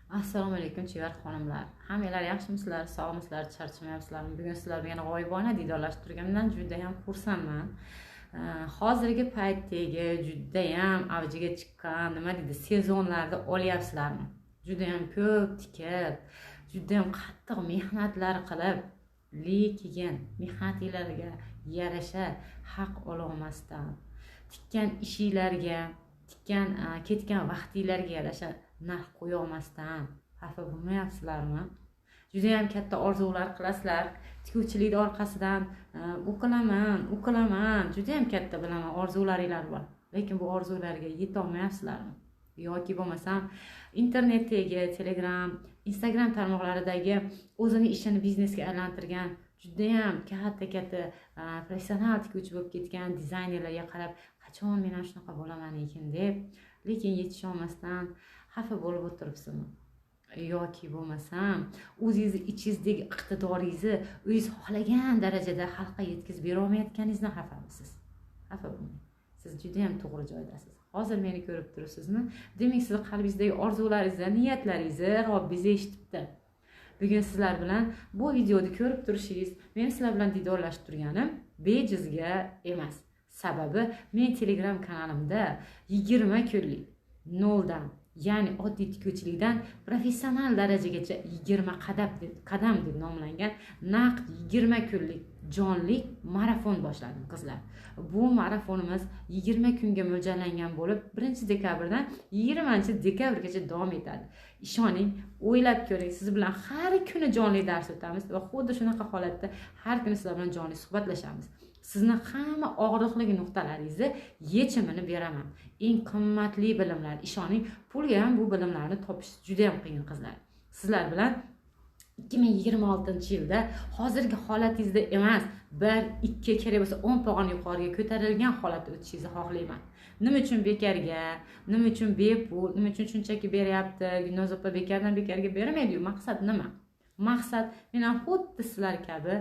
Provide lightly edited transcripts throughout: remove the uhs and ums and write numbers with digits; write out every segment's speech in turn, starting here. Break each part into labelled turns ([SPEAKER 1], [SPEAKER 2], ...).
[SPEAKER 1] Assalomu alaykum, chevar xonimlar. Hammanglar yaxshimisizlar, sog'misizlar, charchamayapsizlarmi? Bugun sizlar bilan yana g'oyibona diydorlashib turganimdan juda ham xursandman. Hozirgi paytdagi juda ham avjiga chiqqan, nima deydi, sezonlarni olyapsizlarmi? Juda ham ko'p tikib, juda ham qattiq mehnatlar qilib, lekin mehnatinglarga yarasha haq ololmasdan, tikkan ishinglarga, tikkan ketgan vaqtinglarga yarasha narx qo'ya olmasdan xafa bo'lmayapsizlarmi? Juda ham katta orzular qilasizlar, tikuvchilikni orqasidan u qilaman, u qilaman, juda ham katta bilaman orzularinglar bor, lekin bu orzularga yeta olmayapsizlarmi? Yoki bo'lmasam internetdagi, Telegram, Instagram tarmoqlaridagi o'zini ishini biznesga aylantirgan, juda ham katta-katta professional tikuvchi bo'lib ketgan dizaynerlarga qarab, qachon men ham shunaqa bo'laman ekan deb, lekin yetisha olmasdan xafa bo'lib o'tiribsizmi? Yoki bo'lmasam o'zingizni ichingizdagi iqtidoringizni o'zingiz xohlagan darajada xalqqa yetkazib bera olmayotganingizdan xafamisiz? Xafa bo'lmang. Siz juda ham to'g'ri joydasiz. Hozir meni ko'rib turibsizmi? Demak, sizni qalbingizdagi orzularingizni, niyatlaringizni Robbingiz eshitibdi. Bugun sizlar bilan bu videoni ko'rib turishingiz, men sizlar bilan diydorlashib turganim bejizga emas. Sababi men Telegram kanalimda 20 kunlik noldan, ya'ni oddiy tikuvchilikdan professional darajagacha 20 qadam deb nomlangan naqd 20 kunlik jonli marafon boshladim qizlar. Bu marafonimiz 20 kunga mo'ljallangan bo'lib, 1-dekabrdan 20-dekabrgacha davom etadi. Ishoning, o'ylab ko'ring, siz bilan har kuni jonli dars o'tamiz va xuddi shunaqa holatda har kuni sizlar bilan jonli suhbatlashamiz. Sizni hamma og'riqli nuqtalaringizni yechimini beraman. Eng qimmatli bilimlar, ishoning, pulga ham bu bilimlarni topish juda ham qiyin qizlar. Sizlar bilan 2026-yilda hozirgi holatingizda emas, 1, 2 kerak bo'lsa 10 pog'ona yuqoriga ko'tarilgan holatda o'tishingizni xohlayman. Nima uchun bekarga, nima uchun bepul, nima uchun shunchaki beryapti, Gulnoz opa bekardan bekarga bermaydi-yu. Maqsad nima? Maqsad men ham xuddi sizlar kabi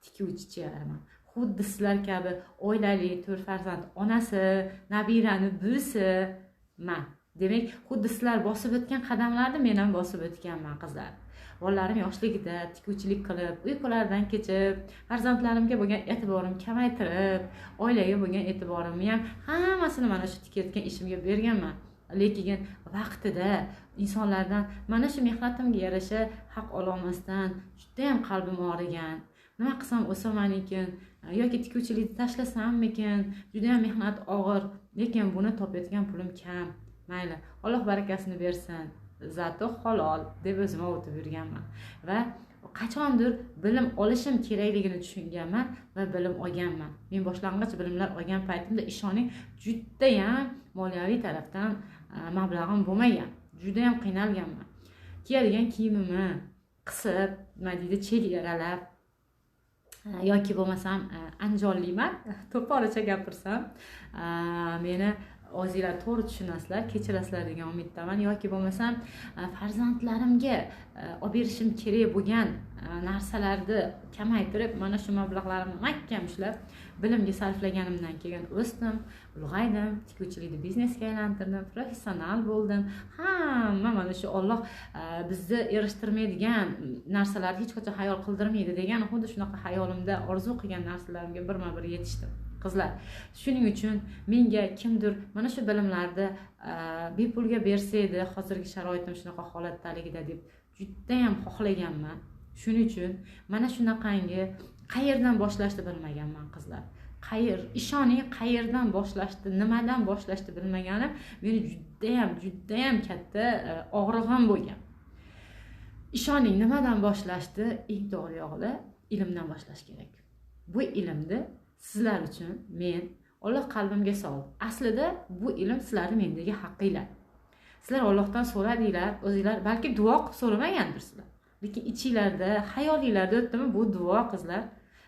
[SPEAKER 1] tikuvchi chevarman. Xuddi sizlar kabi oilali, 4 farzand onasi, nabirani buvisiman. Demak, xuddi sizlar bosib o'tgan qadamlarni men ham bosib o'tganman qizlar. Bolalarim yoshligida tikuvchilik qilib, uyqulardan kechib, farzandlarimga bo'lgan e'tiborim kamaytirib, oilaga bo'lgan e'tiborimni ham hammasini mana shu tikayotgan ishimga berganman. Lekin vaqtida insonlardan mana shu mehnatimga yarasha haq ololmasdan juda ham qalbim og'rigan. Nima qilsam o'saman ekan, yoki tikuvchilikni tashlasammikin, juda ham mehnat og'ir, lekin buni topayotgan pulim kam. Mayli, Alloh barakasini bersin, zato halol deb o'zim ovutib yurganman. Va qachondir bilim olishim kerakligini tushunganman va bilim olganman. Men boshlang'ich bilimlar olgan paytimda ishoning, juda ham moliyaviy tarafdan mablag'im bo'lmagan, juda ham qiynalganman. Kiyadigan kiyimimni qisib, nima deydi, chegaralab, yoki bo'lmasam andijonlikman, to'polcha gapirsam meni o'zinglar to'g'ri tushunasizlar, kechirasizlar degan umiddaman. Yoki bo'lmasam farzandlarimga olib berishim kerak bo'lgan narsalarni kamaytirib, mana shu mablag'larimni mahkam ushlab bilimga sarflaganimdan keyin o'sdim, ulg'aydim, tikuvchilikni biznesga aylantirdim, professional bo'ldim. Hamma mana shu Alloh bizni erishtirmaydigan narsalarni hech qachon xayol qildirmaydi degan xuddi shunaqa xayolimda orzu qilgan narsalarimga birma-bir yetishdim qizlar. Shuning uchun menga kimdir mana shu bilimlarni bepulga bersa edi, hozirgi sharoitim shunaqa holatdaligida deb juda ham xohlaganman. Shuning uchun mana shunaqangi qayerdan boshlashni bilmaganman qizlar. Ishoning, qayerdan boshlashni, nimadan boshlashni bilmaganim meni juda ham katta og'rig'im bo'lgan. Ishoning, nimadan boshlashni, eng to'g'ri yo'li ilmdan boshlash kerak. Bu ilmni sizlar uchun men Alloh qalbimga soldi. Aslida bu ilm sizlarning mendagi haqqinglar. Sizlar Allohdan so'radinglar, o'zinglar balki duo qilib so'ramagandirsizlar. Lekin ichinglarda, xayolinglarda o'tdimi bu duo qizlar?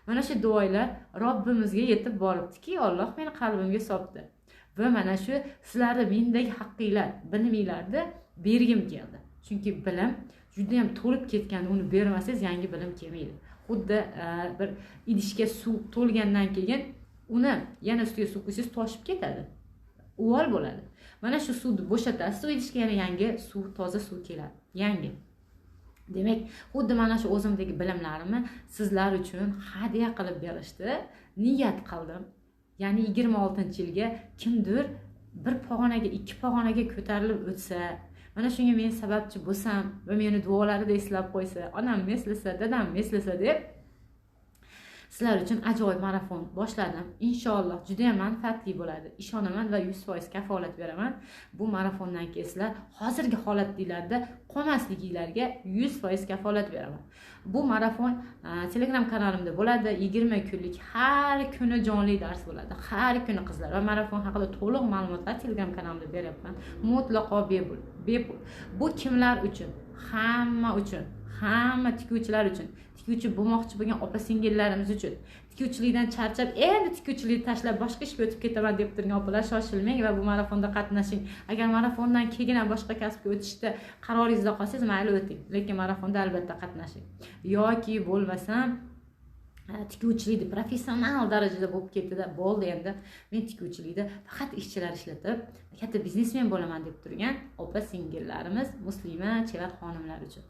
[SPEAKER 1] Mana shu duolar Robbimizga yetib boribdiki, Alloh meni qalbimga soldi. Va mana shu sizlarning mendagi haqqinglar, biliminglarni bergim keldi. Chunki bilim juda ham to'lib ketganda uni bermasangiz yangi bilim kelmaydi. Xuddi bir idishga suv to'lgandan keyin uni yana ustiga suv quysangiz toshib ketadi, uvol bo'ladi. Mana shu suvni bo'shatasiz, u idishga yana yangi suv, toza suv keladi. Yangi. Demak, xuddi mana shu o'zimdagi bilimlarimni sizlar uchun hadya qilib berishni niyat qildim. Ya'ni 26-yilga kimdir bir pog'onaga, 2 pog'onaga ko'tarilib o'tsa, mana shunga men sababchi bo'lsam va meni duolarida eslab qo'ysa, onam eslasa, dadam eslasa deb sizlar uchun ajoyib marafon boshladim. Inshaalloh juda ham manfaatli bo'ladi. Ishonaman va 100% kafolat beraman. Bu marafondan keyin sizlar hozirgi holatlarda qolmasliginglarga 100% kafolat beraman. Bu marafon Telegram kanalimda bo'ladi. 20 kunlik har kuni jonli dars bo'ladi. Har kuni qizlar va marafon haqida to'liq ma'lumotlar Telegram kanalimda beryapman. Mutlaqo bepul. Bepul. Bu kimlar uchun? Hamma uchun. Hamma tikuvchilar uchun, tikuvchi bo'lmoqchi bo'lgan opa-singillarimiz uchun, tikuvchilikdan charchab, endi tikuvchilikni tashlab boshqa ishga o'tib ketaman deb turgan opalar, shoshilmang va bu marafonda qatnashing. Agar marafondan keyin ham boshqa kasbga o'tishda qaroringizda qolsangiz, mayli o'ting, lekin marafonda albatta qatnashing. Yoki bo'lmasam tikuvchilikni professional darajada bo'lib ketdi-da, bo'ldi endi men tikuvchilikda faqat ishchilar ishlatib, katta biznesmen bo'laman deb turgan opa-singillarimiz, muslima chevar xonimlar uchun.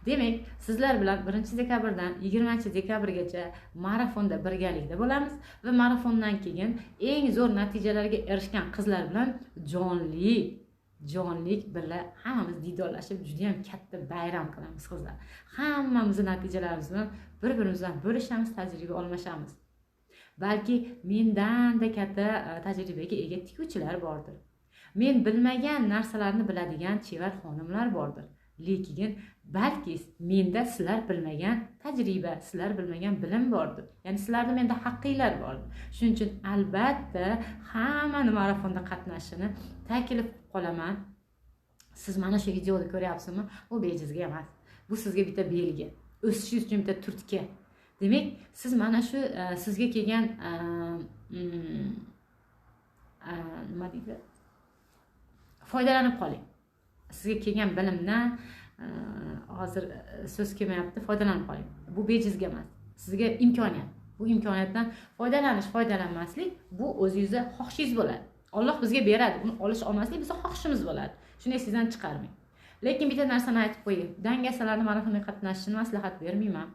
[SPEAKER 1] Demak, sizlar bilan 1-dekabrdan 20-dekabrgacha marafonda birgalikda bo'lamiz va marafondan keyin eng zo'r natijalarga erishgan qizlar bilan jonlik birga hammamiz diydorlashib, juda ham katta bayram qilamiz qizlar. Hammamizni natijalarimiz bilan bir-birimiz bilan bo'lishamiz, tajriba almashamiz. Balki mendanda katta tajribaga ega tikuvchilar bordir. Men bilmagan narsalarni biladigan chevar xonimlar bordir. Lekin balki menda sizlar bilmagan tajriba, sizlar bilmagan bilim bordir. Ya'ni sizlarda menda haqqinglar bordir. Shuning uchun albatta hammani marafonda qatnashishini taklif qolaman. Siz mana shu videoni ko'ryapsizmi? Bu bejizga emas. Bu sizga bitta belgi, o'sishingiz uchun bitta turtki. Demak, siz mana shu sizga kelgan nima deydi? Foydalanib qoling. Sizga kelgan bilimdan hozir so'z kelmayapti, foydalanib qoling. Bu bejizga emas. Sizga imkoniyat. Bu imkoniyatdan foydalanish, foydalanmaslik bu o'zingizni xohishingiz bo'ladi. Alloh bizga beradi, uni olish olmaslik bizning xohishimiz bo'ladi. Shuni esingizdan chiqarmang. Lekin bitta narsani aytib qo'ying. Dangasalarni marafonga qatnashishini maslahat bermayman.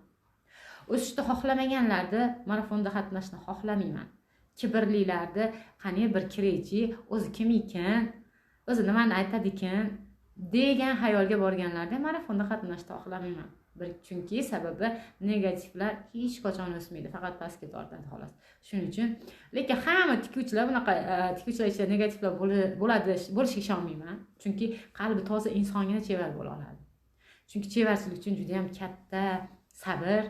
[SPEAKER 1] O'sishni xohlamaganlarni marafonda qatnashishni xohlamayman. Kibrlilarni qani bir kiraychi, o'zi kim ekan, o'zi nimani aytadi ekan degan xayolga borganlarda marafonda qatnashishni xohlamayman. Bir chunki sababi negativlar hech qachon o'smaydi, faqat pastga tortadi xolos. Shuning uchun lekin hamma tikuvchilar bunaqa tikuvchilar ichida negativlar bo'ladi, bo'lishiga ishonmayman. Chunki qalbi toza insongina chevar bo'la oladi. Chunki chevarchilik uchun juda ham katta sabr,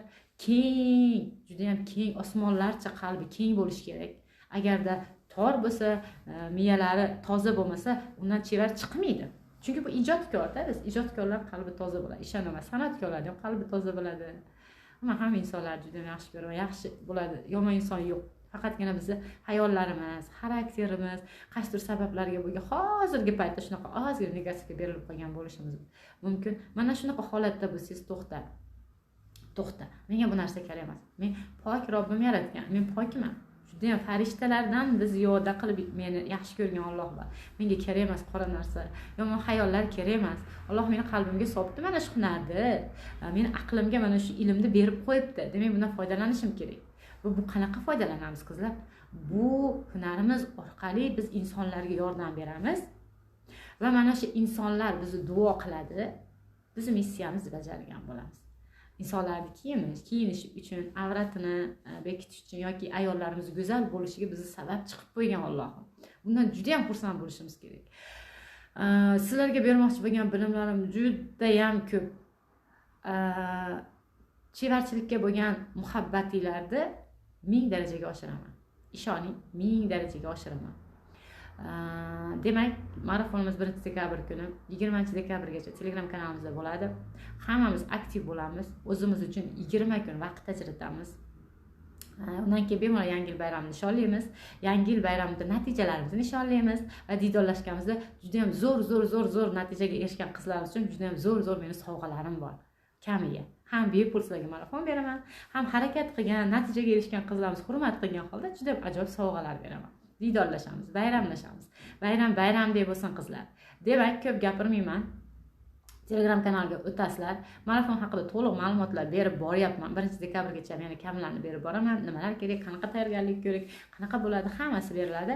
[SPEAKER 1] keng, juda ham keng, osmonlarcha qalbi keng bo'lishi kerak. Agarda tor bo'lsa, miyalari toza bo'lmasa, undan chevar chiqmaydi. Chunki bu ijodkorda, biz ijodkorlar qalbi toza bo'ladi. Ishonaman, san'atkorlarning ham qalbi toza bo'ladi. Men hamma insonlarni juda yaxshi ko'raman, yaxshi bo'ladi. Yomon inson yo'q. Faqatgina bizni hayollarimiz, xarakterimiz qaysidir sabablarga bo'lgan hozirgi paytda shunaqa ozgina negativga berilib qolgan bo'lishimiz mumkin. Mana shunaqa holatda bo'lsangiz to'xta. To'xta. Menga bu narsa kerak emas. Men pok Robbim yaratgan, men pokman. Juda ham farishtalardan biz ziyoda qilib meni yaxshi ko'rgan Alloh bor. Menga kerak emas qora narsa, yomon xayollar kerak emas. Alloh meni qalbimga solibdi mana shu hunarni, meni aqlimga mana shu ilmni berib qo'yibdi. Demak, bundan foydalanishim kerak. Va bu qanaqa foydalanamiz qizlar? Bu hunarimiz orqali biz insonlarga yordam beramiz va mana shu insonlar bizni duo qiladi. Biz missiyamizni bajargan bo'lamiz. Insonlarni kiyinish uchun, avratini bekitish uchun yoki ayollarimiz go'zal bo'lishiga bizni sabab chiqib qo'ygan Allohim. Bundan juda ham xursand bo'lishimiz kerak. Sizlarga bermoqchi bo'lgan bilimlarim juda ham ko'p. Chevarchilikka bo'lgan muhabbatinglarni 1000 darajaga oshiraman. Ishoning, 1000 darajaga oshiraman. Demak, marafonimiz 1-dekabr kuni 20-dekabrgacha Telegram kanalimizda bo'ladi. Hammamiz aktiv bo'lamiz. O'zimiz uchun 20 kun vaqt ajratamiz. Undan keyin bemalol Yangi yil bayramini nishonlaymiz. Yangi yil bayramida natijalarimizni nishonlaymiz va diydorlashganimizda juda ham zo'r natijaga erishgan qizlarimiz uchun juda ham zo'r meni sovg'alarim bor. Kamiga. Ham bepul sizlarga marafon beraman, ham harakat qilgan, natijaga erishgan qizlarimiz hurmat qilgan holda juda ham ajoyib sovg'alar beraman. Diydorlashamiz, bayramlashamiz. Bayram bayramdek bo'lsin qizlar. Demak, ko'p gapirmayman. Telegram kanalga o'tasizlar. Marafon haqida to'liq ma'lumotlar berib boryapman. 1 dekabrgacha yana kamlarni berib boraman. Nimalar kerak, qanaqa tayyorgarlik kerak, qanaqa bo'ladi, hammasi beriladi.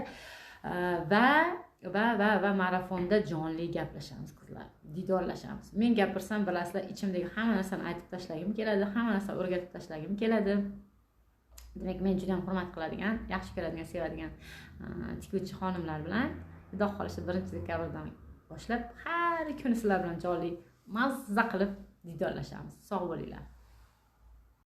[SPEAKER 1] Va marafonda jonli gaplashamiz, qizlar, diydorlashamiz. Men gapirsam, bilasizlar, ichimdagi hamma narsani aytib tashlagim keladi, hamma narsani o'rgatib tashlagim keladi. Demak, men juda ham hurmat qiladigan, yaxshi ko'radigan, sevadigan tikuvchi xonimlar bilan, xudo xohlasa, 1 dekabrdan boshlab har kuni sizlar bilan jonli, mazza qilib diydorlashamiz. Sog' bo'linglar.